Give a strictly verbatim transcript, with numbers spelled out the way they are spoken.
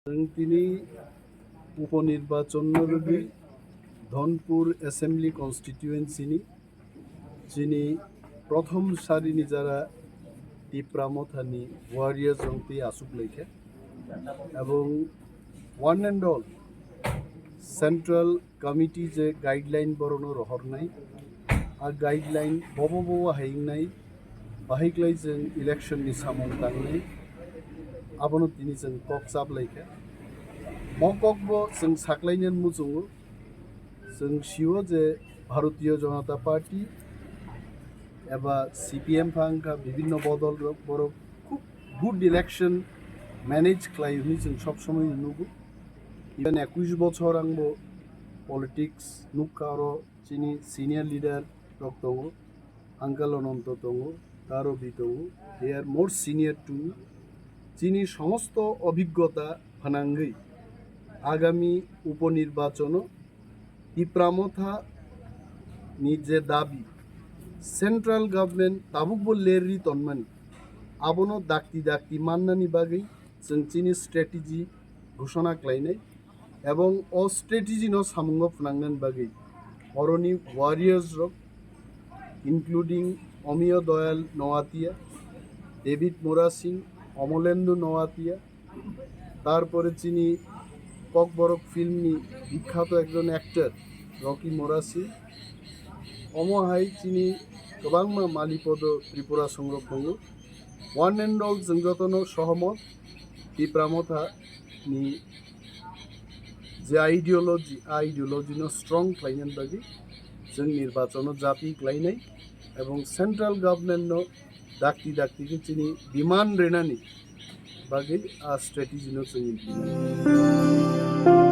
Chwng tini uponirbachono rwgwi Dhonpur Assembly Constituency ni chini prothom sarini jara Tipra Mothani warriors rok twi achuk laikha, ebong one and all Central Committee je guideline borokno rohornai, a guideline bobo bobo hai wngnai, bahai klai chwng election ni samung tangnai, abono tini chwng kok chap laikha. Mo kokbo chwng saklainani muchungo, chwng sio je Bharatiya Janata Party eba C P M pha wngkha, bibinno bodol rok, borok khub good election manage khlai hwnwi chwng sob somoi nugo. Even ekush bochor angbo politics nukha, oro chini senior leader rok tongo, Uncle Ananto tongo, Tarobi tongo, they are more senior to me. Chini somosto obhiggota phanangwi agami uponirbachono Tipra Motha ni je dabi, central government tabukbo lerwi tonmani, abono dakti dakti mannani bagwi chwng chini strategy ghoshona khlainai, ebong o strategy no samungo phnangnani bagwi oroni warriors rok, including Omiyo Doyal Noatia, David Murasing, Omolendu Noatia, tarpore chini Kokborok film ni bikkhato ekjon actor Rocky Morasing, omo hai chini kwbangma Malipodo Tripura songrok tongo. One and all, chwng jotono sohomot, Tipra Motha ni je ideology, a ideology no strong khlainani bagwi chwng nirbachono japi khlainai, ebong central government no dakti dakti khe chini demand renani bagwi a strategy no chwng implement.